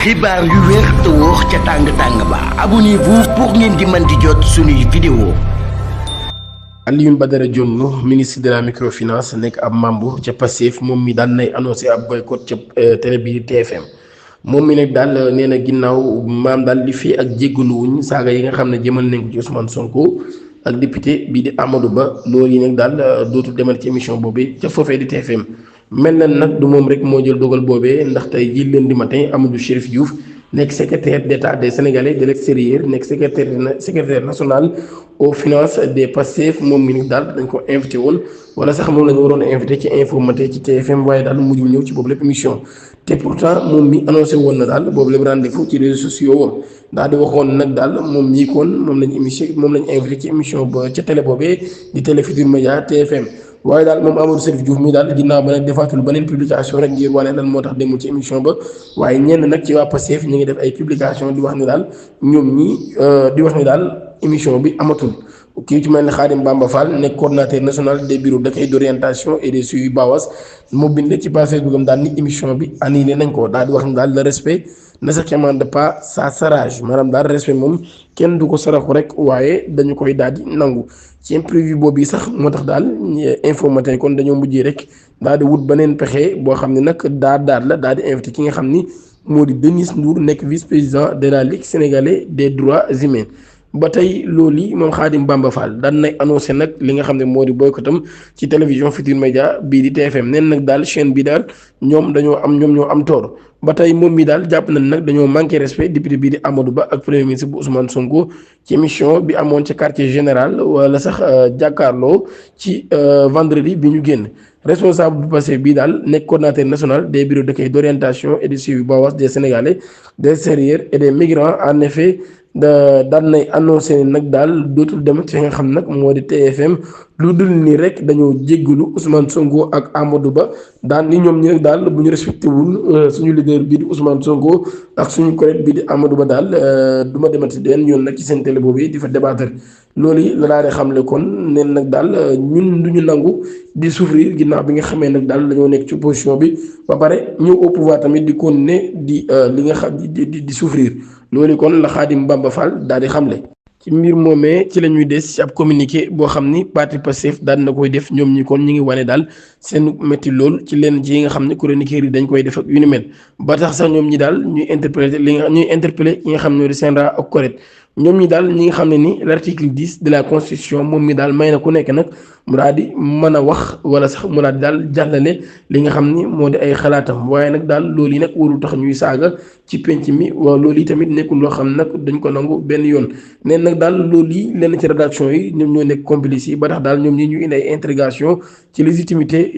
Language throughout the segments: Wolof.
xibaar yu wér te wóor ca tàng-tàng ba abonnez-vous pour ngeen di mën di jot suñuy vidéo. Alioune Badara Dione ministre de la microfinance nekk ab membre ca Pastef moom mi daan nay annoncé ab boycott ca télé bi TFM moom mi nag daal nee na ginnaaw maam daal li fi ak jéggaluwuñ saaga yi nga xam ne jëmal nañ ko ci Ousmane Sonko ak député bii di Amadou Ba loolu yi nag daal dootul demal ci émission boobu ca foofee di TFM mel na nag du moom rek moo jël dogal boobee ndax tey ji lundi matin Amadou Chérif Diouf nekk secrétaire d'État des Sénégalais de l'extérieur nekk secrétaire national aux finances des Pastef moom mi nag daal dañ ko invité woon wala sax moom la ñu waroon a invité ci Infos Matin ci TFM waaye daal mujjul ñëw ci boobu lépp émission te pourtant moom mi annoncé woon na daal boobu lépp rendez-vous ci réseaux sociaux woon daal di waxoon nag daal moom ñii kon moom lañ invité ci émission ba ca télé boobee di Télé Futurs Médias TFM waaye daal moom Amadou Chérif Diouf mi daal ginnaaw ba nag defaatul beneen publication rek ngir wane lan moo tax demul ci émission ba waaye ñenn nag ci waa Pastef ñu ngi def ay publication di wax ni daal ñoom ñi di wax ni daal émission bi amatul kii ci mel ne Khadim Bamba Fall nekk coordonnateur national des bureaux d'accueil d'orientation et de suivi BAOAS moo bind ci page Facebook am daal ni émission bi annulé nañ ko daal di wax ni daal le respect ne se commande pas ça s'arrange maanaam daal respect moom kenn du ko saraxu rek waaye dañu koy daal di nangu ci imprévu boobu sax moo tax daal Infos Matin kon dañoo mujjee rek daal di wut beneen pexe boo xam ne nag daal la daal di invité ki nga xam ni moo di Denis Ndour nekk vice-président de la Ligue sénégalaise des droits humains ba tey loolu yi moom Khadim Bamba Fall daan nay annoncé nag li nga xam ne moo di boycottam ci télévision Futurs Médias bii di TFM neen nag daal chaîne bi daal ñoom ñoo am tort ba tey moom mi daal jàpp nañ nag dañoo manqué respect député bii di Amadou Ba ak premier ministre bu Ousmane Sonko ci émission bi amoon ca quartier général wala sax jàkkaarloo ci vendredi bi ñu génn responsable bu passé bii daal nekk coordonnateur national des bureaux d'accueil d'orientation et de suivi BAOAS des Sénégalais des extérieurs et des migrants en effet daan nay annoncé nag daal dootul dem ci nga xam nag moo di TFM lu dul ni rek dañoo jéggalu Ousmane Sonko ak Amadou Ba daan ni ñoom ñi nag daal bu ñu respecté wul suñu leader bii di Ousmane Sonko ak suñu collègue bii di Amadou Ba daal du ma demati den yoon nag ci seen télé boobu di fa débattre loolu la daal di xamle kon neen nag daal ñun du ñu nangu di souffrir ginnaaw bi nga xamee nag daal dañoo nekk ci opposition bi ba pare ñëw au pouvoir tamit di continuer di li nga xam di souffrir loolu kon la Khadim Bamba Fall daal di xamle. ci mbir moomee ci la ñuy des ci ab communiqué boo xam ni parti Pastef daal na koy def ñoom ñi kon ñi ngi wane daal seen métti lool ci lenn ci yi nga xam ne chroniqueurs yi dañ koy def ak yu ni mel ba tax sax ñoom ñi daal ñuy interpellé yi nga xam ne di Sendra ak Corrède ñoom ñi daal ñi nga xam ne ni l'article 10 de la constitution moom mi daal may na ku nekk nag mu daal di mën a wax wala sax mu daal di daal jàllale li nga xam ni moo di ay xalaatam waaye nag daal loolu yi nag warul tax ñuy saaga ci penc mi waaw loolu yi tamit nekkul loo xam nag dañ ko nangu benn yoon neen nag daal loolu yi lenn ci rédaction yi ñoom ñoo nekk complice yi ba tax daal ñoom ñi ñu indi ay intrigation ci légitimité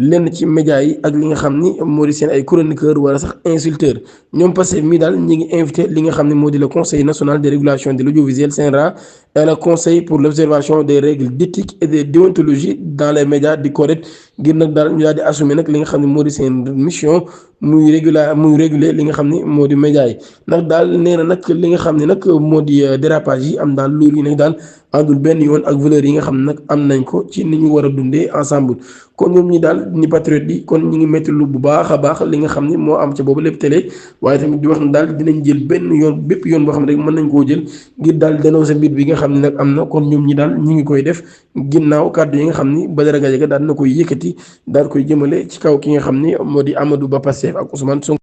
lenn ci médias yi ak li nga xam ni moo di seen ay chroniqueur wala sax insulteur ñoom Pastef mi daal ñi ngi invité li nga xam ne moo di le conseil national de régulation de l'audiovisuel CNRA et le conseil pour l'observation des règles d'éthique et de déontologie dans les médias di CORED ngir nag daal ñu daal di assumer nag li nga xam ne moo di seen mission muy réguler li nga xam ne moo di médias yi nag daal nee na nag li nga xam ne nag moo di dérapage yi am daal loolu yi nag daal àndul benn yoon ak valeurs yi nga xam ne nag am nañ ko ci ni ñu war a dundee ensemble kon ñoom ñi daal ni patriote yi kon ñi ngi métti lu bu baax a baax li nga xam ne moo am ca boobu lépp télé waaye tamit di wax ne daal dinañ jël bépp yoon boo xam ne rek mën nañ koo jël ngir daal dénoncer mbir bi nga xam ne nag am na kon ñoom ñi daal ñi ngi koy def ginnaaw kàddu yi nga xam ni Badara Gadiaga daal na koy yëkkati daal koy jëmale ci kaw ki nga xam ni moo di Amadou Ba Pastef ak Ousmane Sonko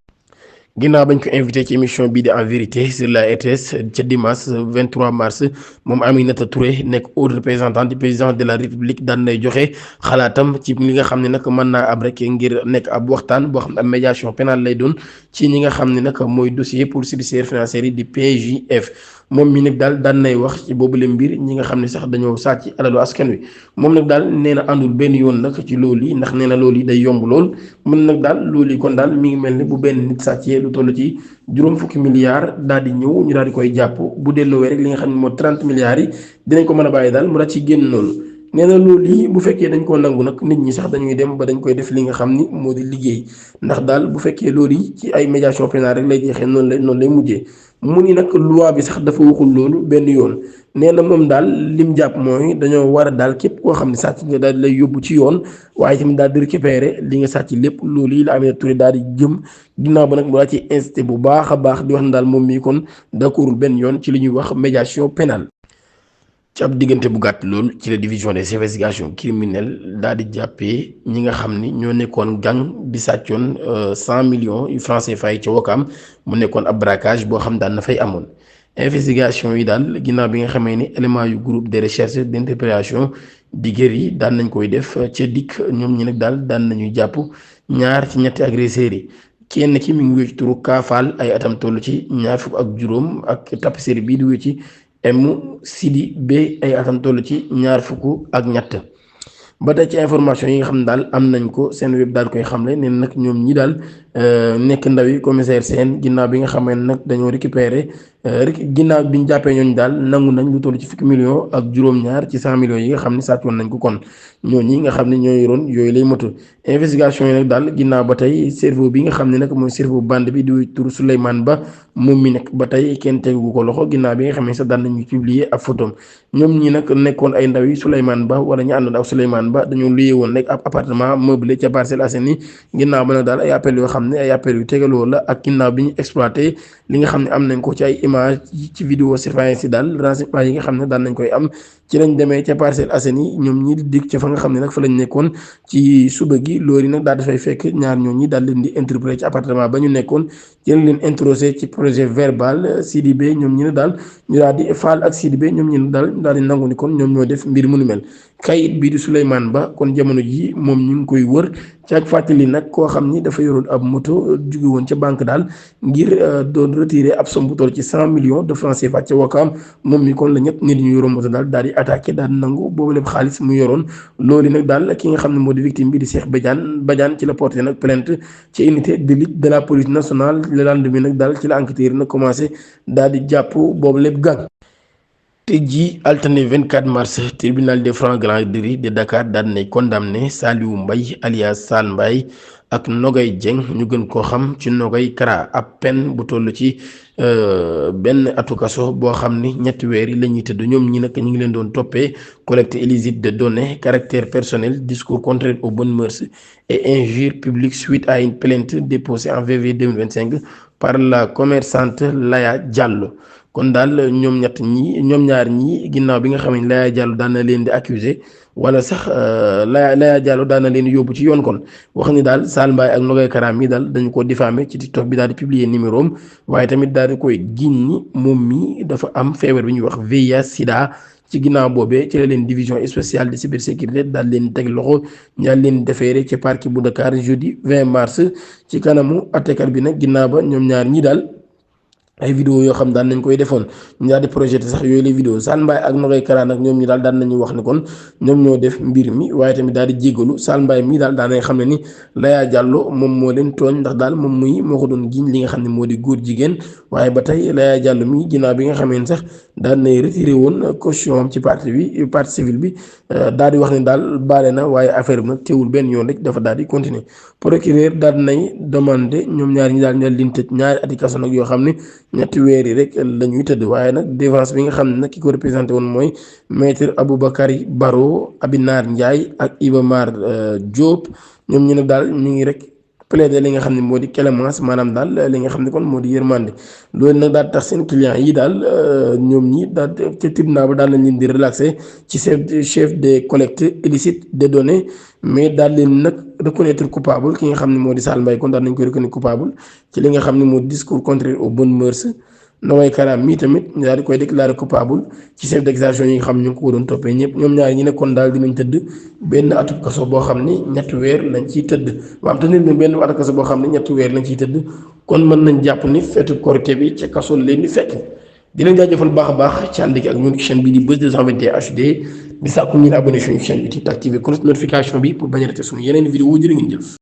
ginnaaw bañ ko invité ci émission bii di En Vérité sur la RTS ca dimanche 23 mars moom Aminata Touré nekk haute représentante du président de la République daan nay joxe xalaatam ci li nga xam ne nag mën naa ab rek ngir nekk ab waxtaan boo xam ne ab médiation pénale lay doon ci ñi nga xam ne nag mooy dossier pour judiciaire financier yi di PJF moom mi nag daal daan nay wax ci boobule mbir ñi nga xam ne sax dañoo sàcc alalu askan wi moom nag daal nee na àndul benn yoon nag ci loolu yi ndax nee na loolu yi day yomb lool mën nag daal loolu yi kon daal mi ngi mel ni bu benn nit sàccee lu toll ci juróom fukki milliards daal di ñëw ñu daal di koy jàpp bu delloowee rek li nga xam ne moo 30 milliards yi dinañ ko mën a bàyyi daal mu daal ci génn noonu nee na loolu yi bu fekkee dañ koo nangu nag nit ñi sax dañuy dem ba dañ koy def li nga xam ni moo di liggéey ndax daal bu fekkee loolu yi ci ay médiation pénale rek lay jeexee noonu lay mujjee mu ni nag loi bi sax dafa waxul loolu benn yoon nee na moom daal lim jàpp mooy dañoo war a daal képp koo xam ne sàcc nga daal di lay yóbbu ci yoon waaye tamit daal di récupérer li nga sàcc lépp loolu yi la Aminata Touré daal di jëm ginnaaw ba nag mu daal ci incité bu baax a baax di wax ne daal moom mii kon d'accordul benn yoon ci li ñuy wax médiation pénale ci ab diggante bu gàtt loolu ci la division des investigations criminelles daal di jàppee ñi nga xam ni ñoo nekkoon gang bi sàccoon 100 millions yu francs CFA yi ca Wakaam mu nekkoon ab braquage boo xam daan na fay amoon. investigation yi daal ginnaaw bi nga xamee ni élément yu groupe de recherche d'interpellation diggéer yi daan nañ koy def ca dikk ñoom ñi nag daal daan nañuy jàpp ñaar ci ñetti agresseurs yi kenn ki mi ngi wéy ci turu Kaafaal ay atam toll ci ñaar fukk ak juróom ak tapissier bii di wéy ci M Sidi B ay atam toll ci ñaar fukk ak ñett ba tey ci information yi nga xam ne daal am nañ ko seen web daal koy xamle ne nag ñoom ñi daal nekk ndawi commissaire Sène ginnaaw bi nga xamee ne nag dañoo récupérer ginnaaw bi ñu jàppee ñooñu daal nangu nañ lu toll ci fukki millions ak juróom-ñaar ci 100 millions yi nga xam ne sàccoon nañ ko kon ñooñi nga xam ne ñoo yoroon yooyu lay moto investigation yi nag daal ginnaaw ba tey cerveau bi nga xam ne nag mooy cerveau bande bi di tur Souleymane Ba moom mi nekk ba tey kenn tegu ko loxo ginnaaw bi nga xam ne sax daan nañu publier ab photom ñoom ñi nag nekkoon ay ndaw yi Souleymane Ba wala ñu àndoon ak Souleymane Ba dañoo luyee woon rek ab appartement meublé ca Parcelles Assainies ginnaaw ba nag daal ay appel yoo xam ne ay appel yu tegaloo la ak ginnaaw bi ñu exploité li nga xam ne am nañ ko ci ay image ci vidéo surveillance yi daal renseignement yi nga xam ne daan nañ koy am ci lañ demee ca Parcelles Assainies ñoom ñi di dikk ca fa nga xam ne nag fa lañ nekkoon ci suba gi loolu nag daal dafay fekk ñaar ñooñi daal leen di interpellé ci appartement ba ñu nekkoon jël leen introsé ci projet verbal Sidibé ñoom ñi ne daal ñu daal di Fall ak Sidibé ñoom ñi ne daal di nangu ni kon ñoom ñoo def mbir mu nu mel kayit bii di Souleymane Ba kon jamono ji moom ñu ngi koy wër ci ak fàttali nag koo xam ni dafa yoroon ab moto jóge woon ca banque daal ngir doon retiré ab somme bu toll ci 100 millions de francs CFA ca Wakaam moom mi kon la ñett nit ñu yoroon moto daal di attaqué daal di nangu boobu lépp xaalis mu yoroon loolu nag daal ki nga xam ne moo di victime bi di Cheikh Badiane ci la porté nag plainte ci unité d'élite de la police nationale le lendemain nag daal ci la enquêteur nag commencé daal di jàpp boobu lépp gang te ji altine 24 mars tribunal des francs granderie de Dakar daan nay condamné Saliou Mbaye alias Sall Mbaye ak Nogay Dieng ñu gën koo xam ci Nogay Kara ab peine bu toll ci benn atu kaso boo xam ni ñetti weer yi la ñuy tëdd ñoom ñi nag ñu ngi leen doon toppee collecte illicite de données caractère personnel discours contraire aux bonnes mœurs et injure publique suite à une plainte déposée en février 2025 par la commerçante Laya Diallo. kon daal ñoom ñaar ñi ginnaaw bi nga xam ne Laya Diallo daan na leen di accuser wala sax Laya Diallo daan na leen yóbbu ci yoon kon wax ni daal Sall Mbaye ak Nogay Kara mi daal dañu ko diffamé ci TikTok bi daal di publier numéro am waaye tamit daal di koy giñ ni moom mi dafa am feebar bi ñuy wax VIH sida ci ginnaaw boobee ci la leen division spéciale de cybersécurité daal leen teg loxo ñaar leen defeere ci parquet bu Dakar jeudi 20 mars ci kanamu attekat bi nag ginnaaw ba ñoom ñaar ñi daal ay vidéo yoo xam daan nañ koy defoon ñu daal di projeté sax yooyu les vidéos Sall Mbaye ak Nogay Kara nag ñoom ñi daal daan nañu wax ni kon ñoom ñoo def mbir mi waaye tamit daal di jéggalu Sall Mbaye mii daal daan nañ xam ne ni Laya Diallo moom moo leen tooñ ndax daal moom moo ko doon giñ li nga xam ne moo di góor jigéen waaye ba tey Laya Diallo mii ginnaaw bi nga xamee ne sax daan nay retiré woon caution am ci partie civile bi daal di wax ne daal baale na waaye affaire bi nag teewul benn yoon rek dafa daal di continuer procureur daal nay demandé ñoom ñaar ñi daal leen tëj ñaari ati kaso nag yoo xam ne ñetti weer yi rek la ñuy tëdd waaye nag défense bi nga xam ne nag ki ko représenté woon mooy maître Aboubacary Baro Abinar Ndiaye ak Iba Mar Diop ñoom ñu nag daal ñu ngi rek plaider li nga xam ne moo di clémence maanaam daal li nga xam ne kon moo di yërmande loolu nag daal tax seen client yi daal ñoom ñi daal ca tribunal ba daal lañ leen di relaxé ci chef de collecte illicite de données mais daal leen nag reconnaître coupable ki nga xam ne moo di Sall Mbaye kon daal nañ koy reconnaître coupable ci li nga xam ne moo di discours contraire aux bonnes mœurs Nogay Kara mii tamit ñu daal di koy déclaré coupable ci chef d'accusation yi nga xam ne ñu ngi ko doon toppee ñëpp ñoom ñaar ñi ne kon daal dinañ tëdd benn atub kaso boo xam ni ñetti weer lañ ciy tëdd maanaam te nit ñi benn atub kaso boo xam ne ñetti weer lañ ciy tëdd kon mën nañ jàpp ni feetu korité bi ca kaso leen di fekk di leen jaajëfal baax a baax ci ànd ak ñun ci chaîne bii di Buzz 221 HD di sàkku ñu abonné suñu chaîne YouTube activé cloche notification bi pour bañ a rater suñu yeneen vidéo jërë ngeen jëf